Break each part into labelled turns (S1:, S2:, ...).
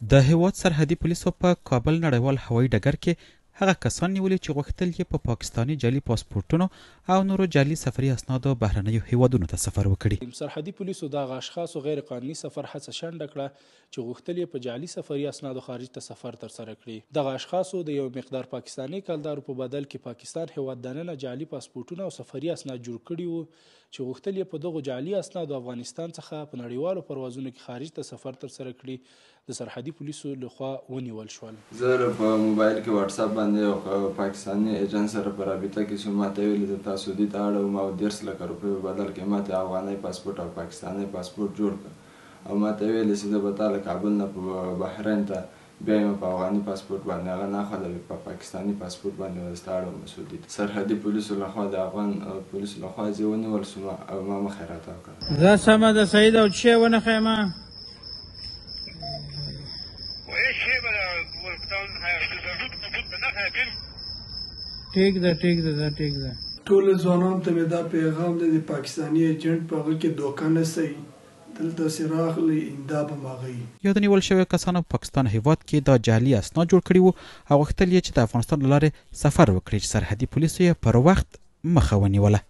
S1: د هېواد سرحدي پولیسو په کابل نړیوال هوایي ډګر کې هغه کسان نیولي چې غوښتل یې په پاکستاني جعلي پاسپورټونو او نورو جعلي سفري اسنادو بهرنیو هېوادونو ته سفر وکړي.
S2: سرحدي پولیسو د هغه اشخاصو غیر قانوني سفر هڅه شنډه کړه چې غوښتل یې په جعلي سفري اسنادو خارج ته سفر ترسره کړي. دغه اشخاصو د یو مقدار پاکستاني کلدارو په بدل کې پاکستان هېواد دننه جعلي پاسپورټونه او سفري اسناد جوړ کړي وو چې غوښتل یې په دغو جعلي اسنادو افغانستان څخه په نړیوالو پروازونو کې خارج ته سفر ترسره کړي، د سرحدي پولیسو له خوا ونیول شول.
S3: زه په موبایل کې واټساپ باندې یو پاکستاني ایجنټ سره په رابطه کې شوم، ماته یې ویل زه تا سعودي ته اړوم او 30 لکه روپۍ په بدل کې ماته افغانۍ پاسپورټ او پاکستاني پاسپورټ جوړ کړ او ماته یې ویل چې زه به تا له کابل نه په بحرین ته بیایم په افغاني پاسپورټ باندې، هغه ناخواله په پاکستاني پاسپورټ باندې ورسته اړوم سعودي ته. سرحدي پولیسو لخوا د افغان پولیسو لخوا زه ونیول شوم او ما مخه راته وکړه.
S4: ځه سمه ده صحیح ده او څه شی ونه ښیم؟ ټیک ده ټیک ده ځه ټیک ده.
S5: ټولو ځوانانو ته مې دا پیغام دی د پاکستاني ایجنټ په هغه کې دوکه نه سئ دلته سې راغلئ اینده به مغئ.
S1: یادو نیول شویو کسانو په پاکستان هېواد کې دا جعلي اسناد جوړ کړي وو او غوښتل یې چې د افغانستان له لارې سفر وکړي چې سرحدي پولیسو یې پر وخت مخه ونیوله.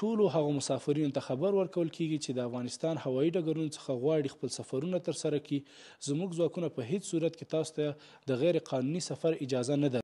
S2: ټولو هغو مسافرینو ته خبر ورکول کیږي چې د افغانستان هوایي ډګرونو څخه غواړي خپل سفرونه ترسره کړي، زموږ ځواکونه په هیڅ صورت کې تاسو ته د غیر قانوني سفر اجازه نه.